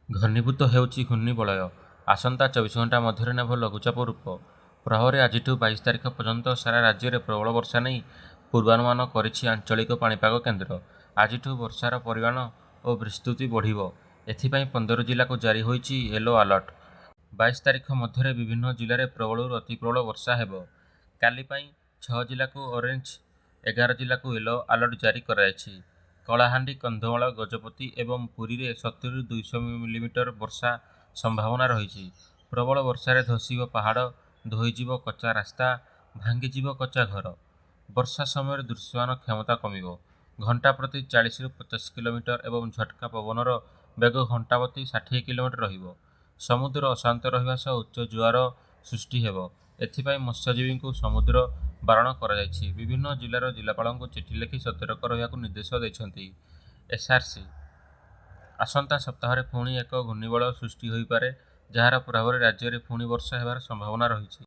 ଘନୀଭୂତ ହେଉଛି ଘୂର୍ଣ୍ଣିବଳୟ। ଆସନ୍ତା 24 ଘଣ୍ଟା ମଧ୍ୟରେ ନେବ ଲଘୁଚାପ ରୂପ। ପ୍ରଭାବରେ ଆଜିଠୁ 22 ତାରିଖ ପର୍ଯ୍ୟନ୍ତ ସାରା ରାଜ୍ୟରେ ପ୍ରବଳ ବର୍ଷା ନେଇ ପୂର୍ବାନୁମାନ କରିଛି ଆଞ୍ଚଳିକ ପାଣିପାଗ କେନ୍ଦ୍ର। ଆଜିଠୁ ବର୍ଷାର ପରିମାଣ ଓ ବିସ୍ତୃତି ବଢ଼ିବ। ଏଥିପାଇଁ 15 ଜିଲ୍ଲାକୁ ଜାରି ହୋଇଛି ୟେଲୋ ଆଲର୍ଟ। 22 ତାରିଖ ମଧ୍ୟରେ ବିଭିନ୍ନ ଜିଲ୍ଲାରେ ପ୍ରବଳରୁ ଅତିପ୍ରବଳ ବର୍ଷା ହେବ। କାଲି ପାଇଁ 6 ଜିଲ୍ଲାକୁ ଅରେଞ୍ଜ, 11 ଜିଲ୍ଲାକୁ ୟେଲୋ ଆଲର୍ଟ ଜାରି କରାଯାଇଛି। କଳାହାଣ୍ଡି, କନ୍ଧମାଳ, ଗଜପତି ଏବଂ ପୁରୀରେ 70ରୁ 200 ମିଲିମିଟର ବର୍ଷା ସମ୍ଭାବନା ରହିଛି। ପ୍ରବଳ ବର୍ଷାରେ ଧସିବ ପାହାଡ଼, ଧୋଇଯିବ କଚ୍ଚା ରାସ୍ତା, ଭାଙ୍ଗିଯିବ କଚ୍ଚା ଘର। ବର୍ଷା ସମୟରେ ଦୃଶ୍ୟମାନ କ୍ଷମତା କମିବ। ଘଣ୍ଟା ପ୍ରତି 40ରୁ 50 କିଲୋମିଟର ଏବଂ ଝଟକା ପବନର ବେଗ ଘଣ୍ଟାପ୍ରତି 60 କିଲୋମିଟର ରହିବ। ସମୁଦ୍ର ଅଶାନ୍ତ ରହିବା ସହ ଉଚ୍ଚ ଜୁଆର ସୃଷ୍ଟି ହେବ। ଏଥିପାଇଁ ମତ୍ସ୍ୟଜୀବୀଙ୍କୁ ସମୁଦ୍ର ବାରଣ କରାଯାଇଛି। ବିଭିନ୍ନ ଜିଲ୍ଲାର ଜିଲ୍ଲାପାଳଙ୍କୁ ଚିଠି ଲେଖି ସତର୍କ ରହିବାକୁ ନିର୍ଦ୍ଦେଶ ଦେଇଛନ୍ତି ଏସ୍ଆର୍ସି। ଆସନ୍ତା ସପ୍ତାହରେ ପୁଣି ଏକ ଘୂର୍ଣ୍ଣିବଳୟ ସୃଷ୍ଟି ହୋଇପାରେ, ଯାହାର ପ୍ରଭାବରେ ରାଜ୍ୟରେ ପୁଣି ବର୍ଷା ହେବାର ସମ୍ଭାବନା ରହିଛି।